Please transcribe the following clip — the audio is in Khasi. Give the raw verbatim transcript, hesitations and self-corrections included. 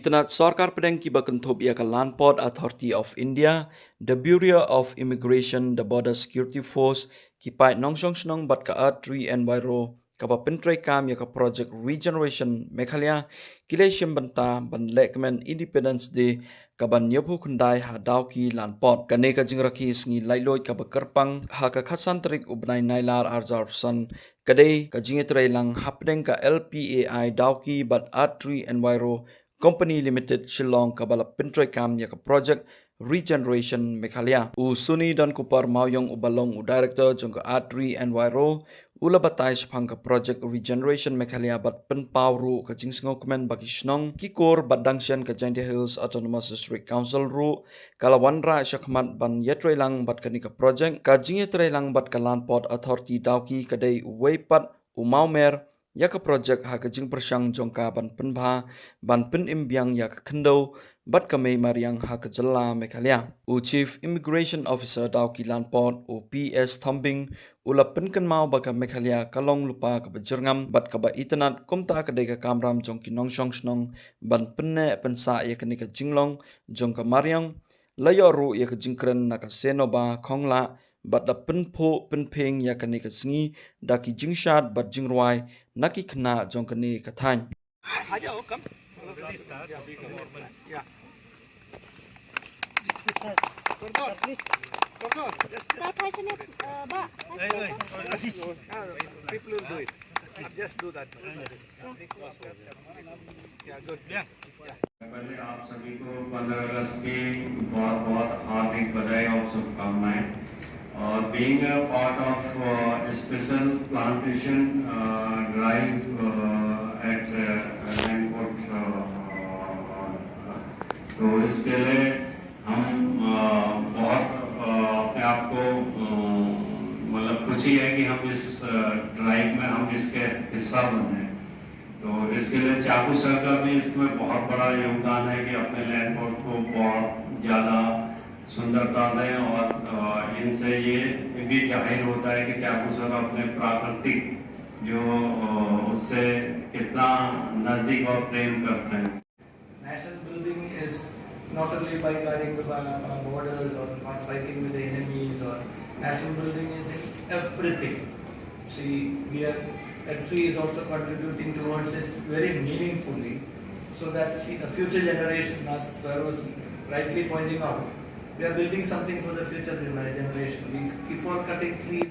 Tnat sorkar pdeng kiba kynthup ïa ka Land Port Authority of India, the Bureau of Immigration, the Border Security Force, ki paid nongshong shnong bad ka Ardri Enviro kaba pyntreikam ïa ka project Regeneration Meghalaya, ki la shim bynta ban lehkmen Independence Day kaban ïaphew khyndai ha Dawki Land Port. Kane ka jingrakhe sngi laitluid kaba kyrpang ha ka khatsan tarik u bnai Nailar arhajar arphew san, ka dei ka jingïatreilang hapdeng ka L P A I Dawki bad Ardri Enviro Company Limited Shillong kaba la pyntreikam ïa ka project Regeneration Meghalaya. U Suni Donkupar Mawiong uba long u director jong ka Ardri Enviro u la batai shaphang ka project Regeneration Meghalaya bad pynpaw ruh ka jingsngewkmen ba ki shnong, ki kur bad dang shen ka Jaintia Hills Autonomous District Council ruh ka la wanrah shakhmat ban ïatreilang bad kane ka project. Ka jingïatreilang bad ka Land Port Authority Dawki ka dei uwei pat u mawmer ïa ka project ha ka jingpyrshang jong ka ban pynbha, ban pynim biang ïa ka khyndew bad ka mei mariang ha ka jylla Meghalaya. U Chief Immigration Officer Dawki Land Port, u P S Thombing, u la pynkynmaw ba ka Meghalaya ka long lypa kaba jyrngam bad kaba itynnad, kumta ka dei ka kamram jong ki nongshong shnong ban pynneh pynsah ïa kane ka jinglong jong ka mariang. La ïoh ruh ïa ka jingkren na ka Senoba Khongla bad da pynphuh pynphieng ïa kane ka sngi da ki jingshad bad jingrwai na ki khynnah jong kane ka thaiñ. आ जाओ, कम। या। कर दो, कर दो। Just, just. Sir, passionate, uh, ba, passionate. People will do it. Just do that. Yeah, good. पहले आप सभी को पंद्रह अगस्त की बहुत बहुत हार्दिक बधाई और शुभकामनाएं। और being a part of special plantation drive at Langport, तो इसके लिए हम बहुत अपने आप को मतलब खुशी है कि हम इस ड्राइव में हम इसके हिस्सा बने। तो इसके लिए चाकू सर का भी इसमें बहुत बड़ा योगदान है कि अपने लैंड पॉट को बहुत ज़्यादा सुंदरता दें और इनसे ये भी जाहिर होता है कि चाकू सर अपने प्राकृतिक जो उससे कितना नज़दीक और प्रेम करते हैं। National building is not only by guarding the borders or not fighting with the enemies, or national building is in everything. See, we are, a tree is also contributing towards it very meaningfully, so that, see, the future generation, as sir was rightly pointing out, we are building something for the future generation. We keep on cutting trees.